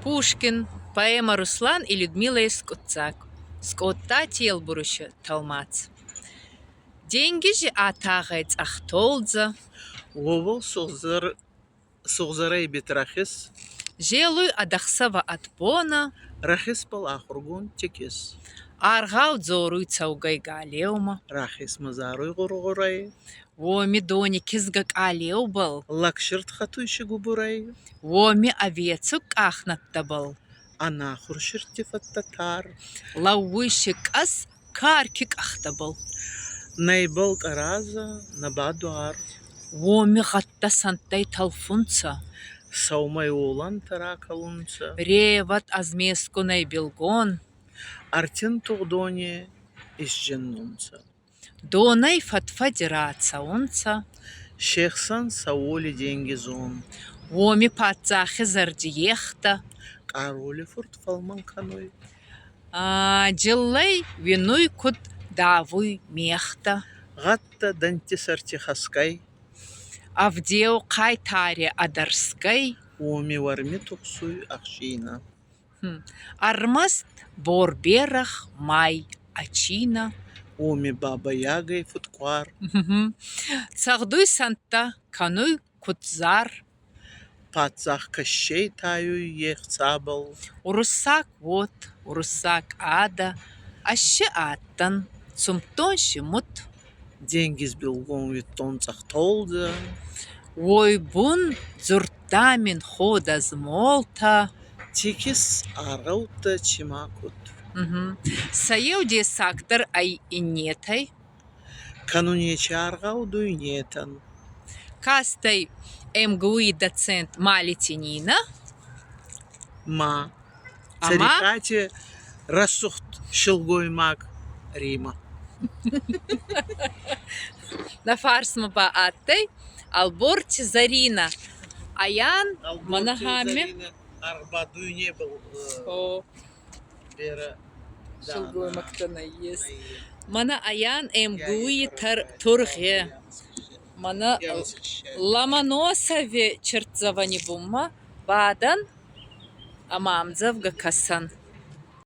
Пушкин, поэмӕ «Руслан и Людмила»-йы скъуыддзаг, Скъодтати Елбрусы тӕлмац. Денгизи атагъай цъӕх толдзӕ. Уобӕл сугъзӕрӕй Бетрахес. Зелуй ӕдӕхсӕвӕ ӕд бонӕ. Рахесбӕл ахургонд тикис. Аргъау дзоруй цӕугӕй галеумӕ. Рахесмӕ заруй гъур-гъурӕй. Уоми дони кизгӕ къалеубӕл. Лӕгсирд хӕтуй си губурӕй. Уоми ӕвецуг къахнӕдтӕбӕл. Ӕнахур сирдти фӕдтӕ тар. Лӕууй си къӕдз карки къӕхтӕбӕл. Нӕ ибӕл къӕразӕ, нӕ ба дуар. Уоми гъӕдтӕ сӕнттӕй тӕлфунцӕ. Сӕумӕй уолӕнтӕ ракӕлунцӕ. Ревӕд ӕзмесгунӕй билгон. Ӕртин тугъдони исзиннунцӕ. Донӕй фӕд-фӕди рацӕунцӕ. Се хсӕн сӕ уоли денгизон. Уоми паддзахи зӕрди ехтӕ. Къароли фурт фӕлмӕн кӕнуй. Джиллӕй уинуй, куд давуй мегътӕ. Гъӕдтӕ дӕнтти сӕрти хӕсгӕй. Ӕвдеу хъайтари ӕдӕрсгӕй. Уоми уӕрми тухсуй ӕхсийнӕ. Ӕрмӕст бор берӕгъ мӕй ӕчийнӕ. Уоми Баба-Ягай фудкъуар. Цӕгъдуй сӕнттӕ, кӕнуй кудзар. Паддзах Кощей тайуй е хцабӕл. Уруссаг уод, уруссаг адӕ, ӕз си адтӕн, цумдтон си муд. Денгиз билгон уидтон цъӕх толдзӕ. Уой бун дзурдта мин ходӕзмолтӕ. Тикис аргъӕуттӕ чима куд. Сӕ еу дессагдӕр ӕй иннетӕй. Кӕнун нечи аргъау дуйнетӕн. Кастӕй МГУ-и доцент Малити Нинӕ. Ма Ӕма Цӕрикъати рӕсугъд силгоймаг Рима. Нӕ фарсмӕ ба адтӕй Ӕлборти Заринӕ. Аян мӕнӕ Ӕлборти хами Заринӕ аргъ дуйнебӕл берӕ силгоймӕгтӕ нӕййес. Мӕнӕ аян МГУ-и тургъи. Мӕнӕ Ломоносови чиртдзӕвӕни бунмӕ бадӕн ӕма ӕмдзӕвгӕ кӕсӕн.